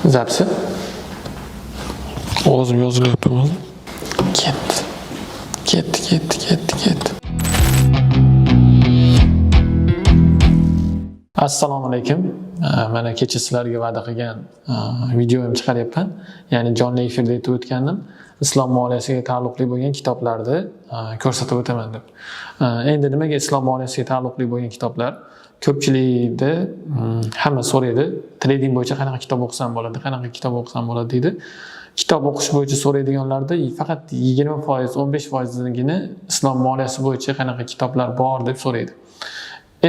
Запись. Ovozim yozilyaptimi? Ketdi. Ketdi, ketdi, ketdi, ketdi. Assalomu alaykum. Mana kecha sizlarga va'da qilgan videoyim chiqaryapman. Ya'ni jonli efirda aytib o'tgandim. Islom moliyasiga taalluqli bo'lgan kitoblarni ko'rsatib o'taman deb. Endi nimaga islom moliyasiga taalluqli bo'lgan kitoblar? Ko'pchilikda hamma so'raydi, trading bo'yicha qanaqa kitob o'qisam bo'ladi, qanaqa kitob o'qisam bo'ladi deydi. Kitob o'qish bo'yicha so'raydiganlarda faqat 20%, 15%gina islom moliyasi bo'yicha qanaqa kitoblar bor deb so'raydi.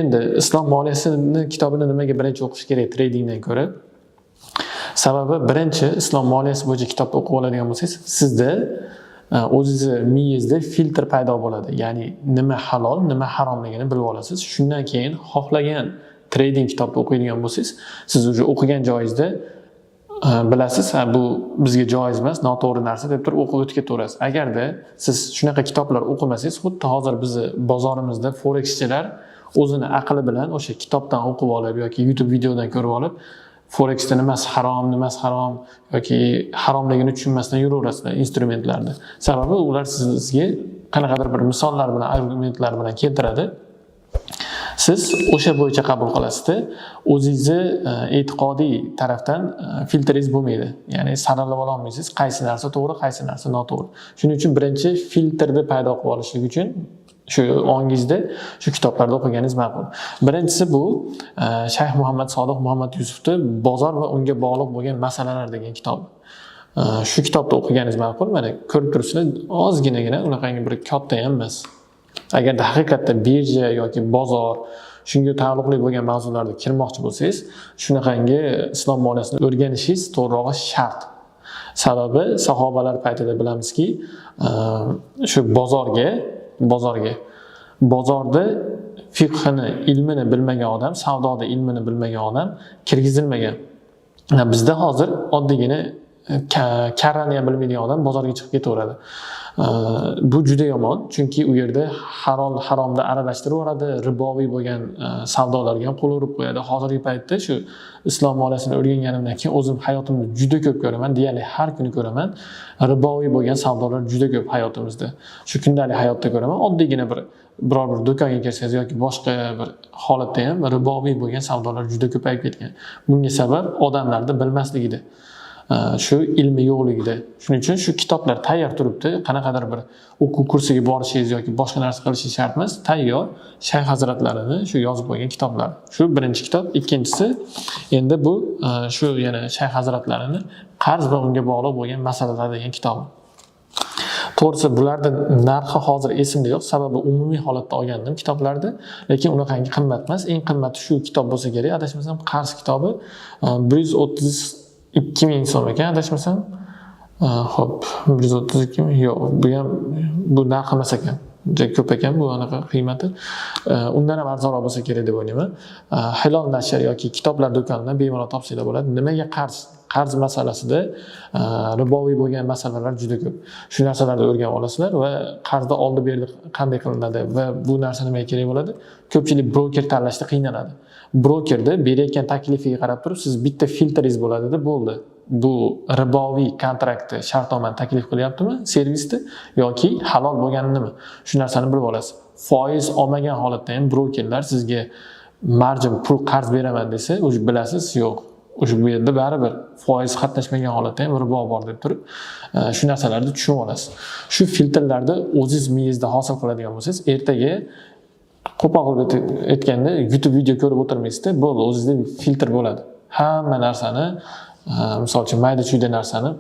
Endi islom moliyasini kitobini nimaga birinchi o'qish kerak tradingdan ko'ra? Sababi birinchi islom moliyasi bo'yicha kitobni o'qib oladigan bo'lsangiz, sizda o'zingizni miyangizda filtr paydo bo'ladi. Ya'ni nima halol, nima haromligini bilib olasiz. Shundan keyin xohlagan trading kitobni o'qiydigan bo'lsangiz, siz уже o'qigan joyingizda bilasiz, ha, bu bizga joiz emas, noto'g'ri narsa deb turib o'qib o'tib ketaverasiz. Agarda siz shunaqa kitoblar o'qimasangiz, xuddi hozir bizni bozorimizda forekschilar o'zini aqli bilan o'sha kitobdan o'qib olib yoki YouTube videodan ko'rib olib, foreksda nimasi harom, nimasi harom yoki haromligini tushunmasdan yuraverasizlar instrumentlarni. Sababi ular sizga qanaqadir bir misollar bilan, argumentlar bilan keltiradi. Siz o'sha bo'yicha qabul qilasizda, o'zingizni e'tiqodiy tarafdan filtringiz bo'lmaydi. Ya'ni saralab ololmaysiz, qaysi narsa to'g'ri, qaysi narsa noto'g'ri. Shuning uchun birinchi filtrni paydo qilib olishlik uchun shu ongingizda shu kitoblarni o'qiganingiz ma'qul. Birinchisi bu Shayx Muhammad Sodiq Muhammad Yusufni Bozor va unga bog'liq bo'lgan masalalar degan kitobi. Shu kitobni o'qiganingiz ma'qul. Mana ko'rib turibsizlar, ozginagina, unaqangi bir katta ham emas. Agarda haqiqatda birja yoki bozor shunga taalluqli bo'lgan mavzularda kirmoqchi bo'lsangiz, shunaqangi islom moliyasini o'rganishingiz to'g'rirog'i shart. Sababi sahobalar paytida bilamizki, shu bozorga bozorda fiqhini, ilmini bilmagan odam, savdoda ilmini bilmagan odam kirgizilmagan. Bizda hozir oddiygina karrani ham bilmaydigan odam bozorga chiqib ketaveradi. Bu juda yomon, chunki u yerda halol haromni aralashtirib yuboradi, riboviy bo'lgan savdolarga ham qo'l urib qo'yadi. Hozirgi paytda shu islom moliyasini o'rganganimdan keyin o'zim hayotimda juda ko'p ko'raman, deyarli har kuni ko'raman. Riboviy bo'lgan savdolar juda ko'p hayotimizda. Shu kundalik hayotda ko'raman. Oddiygina biror bir do'konga kirsangiz yoki boshqa bir holatda ham riboviy bo'lgan savdolar juda ko'payib ketgan. Bunga sabab odamlarda bilmasligida. Shu ilmi yo'qligida. Shuning uchun shu kitoblar tayyor turibdi. Qanaqadir bir o'quv kursiga borishingiz yoki boshqa narsa qilishingiz shart emas. Tayyor shayx hazratlarini shu yozib qo'ygan kitoblar. Shu birinchi kitob. Ikkinchisi endi bu shu yana shayx hazratlarini Qarz va unga bog'liq bo'lgan masalalar degan kitobi. To'g'risi bularni narxi hozir esimda yo'q, sababi umumiy holatda olgandim kitoblarni, lekin unaqangi qimmat emas. Eng qimmati shu kitob bo'lsa kerak, adashmasam Qarz kitobi 132 ming so'm ekan, adashmasam. Xo'p, 132 ming, yo'q, bu ham bu narx emas ekan. Juda ko'p ekan bu anaqa qiymati. Undan ham arzonroq bo'lsa kerak deb o'ylayman. Hilol nashr yoki kitoblar do'konidan bemalol topsanglar bo'ladi. Nimaga qarz? Qarz masalasida riboviy bo'lgan masalalar juda ko'p. Shu narsalarni o'rganib olasizlar va qarzda oldi berdi qanday qilinadi va bu narsa nimaga kerak bo'ladi? Ko'pchilik broker tanlashda qiynaladi. Brokerda berayotgan taklifiga qarab turib siz bitta filtringiz bo'ladida, bo'ldi. Bu riboviy kontraktni, shartnomani taklif qilyaptimi servisni yoki halol bo'lganinimi? Shu narsani bilib olasiz. Foiz olmagan holatda ham brokerlar sizga margin pul qarz beraman desa, уже bilasiz, yo'q. O'sha bu yerda baribir foiz qatnashmagan holatda ham ribo bor deb turib, shu narsalarni tushunib olasiz. Shu filtrlarni o'zingiz miyangizda hosil qiladigan bo'lsangiz, ertaga qo'pol qilib aytganda YouTube video ko'rib o'tirmaysizda, bo'ldi, o'zingizda filtr bo'ladi. Hamma narsani, misol uchun mayda-chuyda narsani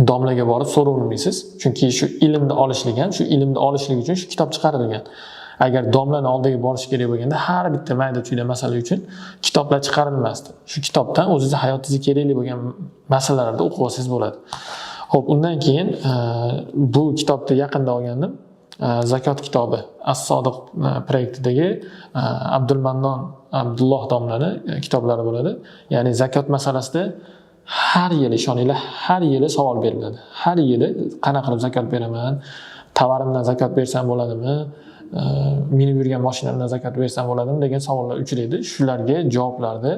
domlaga borib so'ravermaysiz. Chunki shu ilmni olishlik ham, shu ilmni olishlik uchun shu kitob chiqarilgan. Agar domlani oldiga borish kerak bo'lganda har bitta mayda-chuyda masala uchun kitoblar chiqarilmasdi. Shu kitobdan o'zingizni hayotingizga kerakli bo'lgan masalalarni o'qib olsangiz bo'ladi. Xo'p, undan keyin bu kitobni yaqinda olgandim. Zakot kitobi As-Sodiq proyektidagi Abdulmannon Abdulloh domlani kitoblari bo'ladi. Ya'ni zakot masalasida har yili, ishoninglar, har yili savol beriladi. Har yili qanaqa qilib zakot beraman, tovarimdan zakot bersam bo'ladimi, minib yurgan mashinamdan zakot bersam bo'ladimi degan savollar uchraydi. Shularga javoblarni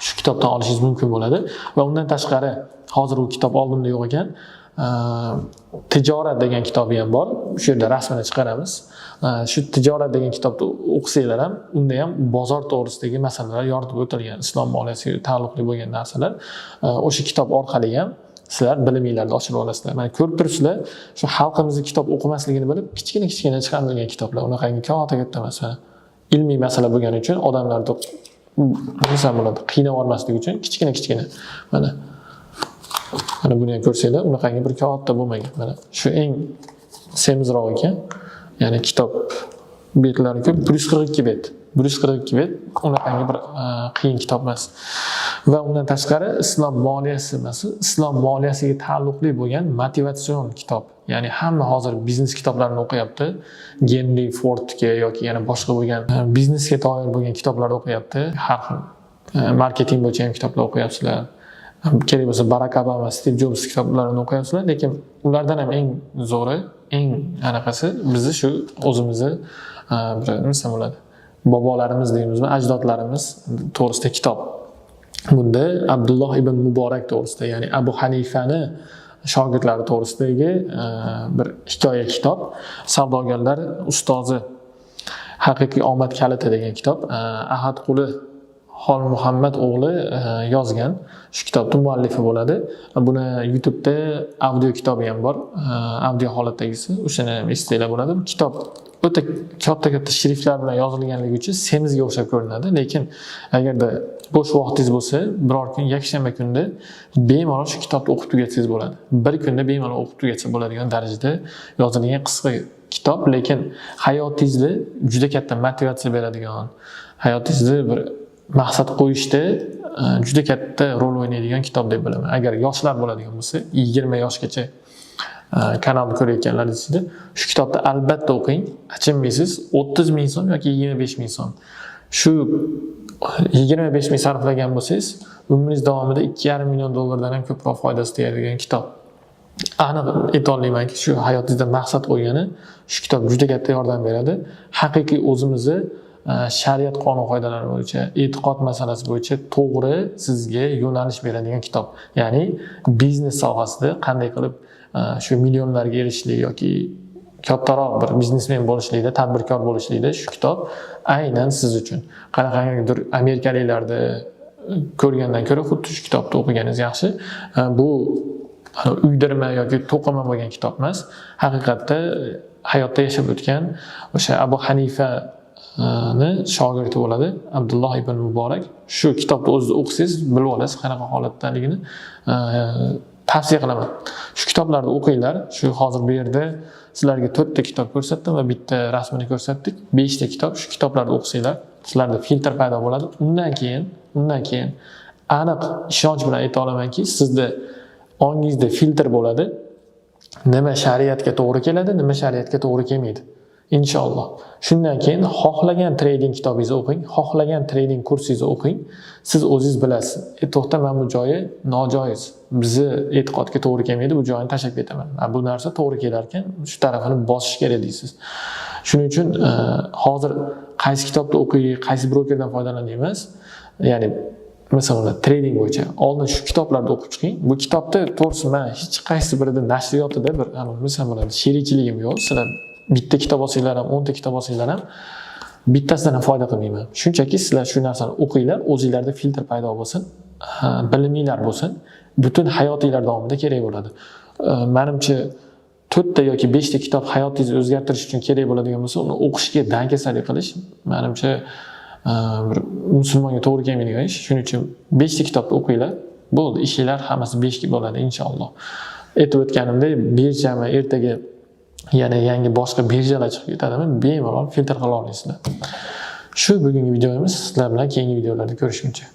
shu kitobda kitobdan olishingiz mumkin bo'ladi. Va undan tashqari hozir u kitob oldimda yo'q ekan. Tijorat degan kitobi ham bor. Shu yerda rasmini chiqaramiz. Shu Tijorat degan kitobni o'qisanglar ham, unda ham bozor to'g'risidagi masalalar yoritib o'tilgan, islom moliyasiga taalluqli bo'lgan narsalar. O'sha kitob orqali ham sizlar biliminglarni oshirib olasizlar. Mana ko'rib turibsizlar, shu xalqimizni kitob o'qimasligini bilib, kichkina-kichkina chiqarilgan kitoblar, unaqangi katta-katta emas. Mana ilmiy masala bo'lgani uchun odamlarni nima bo'ladi, qiynab yubormaslik uchun kichkina-kichkina. Mana buni ham ko'rsanglar, unaqangi bir katta bo'lmagan. Mana shu eng semizroq ekan. Ya'ni kitob betlari ko'p, 142 bet. 142 bet unaqangi bir qiyin kitob emas. Va undan tashqari islom moliyasi emas, islom moliyasiga taalluqli bo'lgan motivatsion kitob. Ya'ni hamma hozir biznes kitoblarini o'qiyapti. Genri Fordga yoki yana boshqa bo'lgan biznesga doir bo'lgan kitoblarni o'qiyapti. Har xil marketing bo'yicha ham kitoblar o'qiyapsizlar. Kerak bo'lsa Barak Obama, Stiv Jobs kitoblarini o'qiyapsizlar, lekin ulardan ham eng zo'ri, eng anaqasi bizni shu o'zimizni bir nima desam bo'ladi, bobolarimiz deymizmi, ajdodlarimiz to'g'risida kitob. Bunda Abdulloh ibn Muborak to'g'risida, ya'ni Abu Hanifani shogirdlari to'g'risidagi bir hikoya kitob, Savdogarlar ustozi, haqiqiy omad kaliti degan kitob, Ahad Quli Xol Muhammad o'g'li yozgan. Shu kitobning muallifi bo'ladi. Buni YouTube'da audio kitobi ham bor, audio holatdagisi, o'shani ham eshitsanglar bo'ladi. Bu kitob o'ta katta-katta shriftlar bilan yozilganligi uchun semizga o'xshab ko'rinadi, lekin agarda bo'sh vaqtingiz bo'lsa, biror kun yakshanba kunida bemalol shu kitobni o'qib tugatsangiz bo'ladi. Bir kunda bemalol o'qib tugatsa bo'ladigan darajada yozilgan qisqa kitob, lekin hayotingizda juda katta motivatsiya beradigan, hayotingizda bir maqsad qo'yishda juda katta rol o'ynaydigan kitob deb bilaman. Agar yoshlar bo'ladigan bo'lsa, 20 yoshgacha kanalni ko'rayotganlar ichida shu kitobni albatta o'qing, achinmaysiz. 30 ming so'm yoki 25 ming so'm. Shu 25 ming sarflagan bo'lsangiz, umringiz davomida 2,5 million dollardan ham ko'proq foydasi tegadigan kitob. Aniq aytolmaymanki, shu hayotingizda maqsad qo'ygani shu kitob juda katta yordam beradi. Haqiqiy o'zimizni shariat qonun qoidalari bo'yicha, e'tiqod masalasi bo'yicha to'g'ri sizga yo'nalish beradigan kitob. Ya'ni biznes sohasida qanday qilib shu millionlarga erishishlik yoki kattaroq bir biznesmen bo'lishlikda, tadbirkor bo'lishlikda shu kitob aynan siz uchun. Qanaqangidir amerikaliklarni ko'rgandan ko'ra xuddi shu kitobni o'qiganingiz yaxshi. Bu uydirma yoki to'qima bo'lgan kitob emas. Haqiqatda hayotda yashab o'tgan o'sha Abu Hanifani shogirdi bo'ladi, Abdulloh ibn Muborak. Shu kitobni o'zingiz o'qisangiz bilib olasiz qanaqa holatdaligini. Tavsiya qilaman. Shu kitoblarni o'qinglar. Shu hozir bu yerda sizlarga 4 ta kitob ko'rsatdim va bitta rasmini ko'rsatdik. 5 ta kitob. Shu kitoblarni o'qisanglar, sizlarda filtr paydo bo'ladi. Undan keyin aniq ishonch bilan ayta olamanki, sizda ongingizda filtr bo'ladi. Nima shariatga to'g'ri keladi, nima shariatga to'g'ri kelmaydi. Inshaalloh. Shundan keyin xohlagan trading kitobingizni o'qing, xohlagan trading kursingizni o'qing. Siz o'zingiz bilasiz. To'xta, mana bu joyi nojoiz. Bizni e'tiqodga to'g'ri kelmaydi, bu joyini tashlab ketaman. Bu narsa to'g'ri kelar ekan, shu tarafini bosish kerak deysiz. Shuning uchun hozir qaysi kitobni o'qiy, qaysi brokerdan foydalaning emas, ya'ni masalan trading bo'yicha oldin shu kitoblarni o'qib chiqing. Bu kitobda to'g'risi man hech qaysi birida nashriyotida bir masalan bo'ladi, sherikchiligim yo'q. Sizlar bitta kitob olsanglar ham, 10 ta kitob olsanglar ham bittasidan ham foyda qilmayman. Shunchaki sizlar shu narsani o'qinglar, o'zinglarda filtr paydo bo'lsin, biliminglar bo'lsin, butun hayotinglar davomida kerak bo'ladi. Manimcha 4 ta yoki 5 ta kitob hayotingizni o'zgartirish uchun kerak bo'ladigan bo'lsa, uni o'qishga dangasalik qilish manimcha bir musulmonga to'g'ri kelmaydigan ish. Shuning uchun 5 ta kitobni o'qinglar, bo'ldi, ishinglar hammasi 5 ga bo'ladi inshaalloh. Aytib o'tganimdek, birjami ertaga yana yangi boshqa birjalar chiqib ketadimi, bemalol filtr qila olasizlar. Shu bugungi videomiz, sizlar bilan keyingi videolarda ko'rishguncha.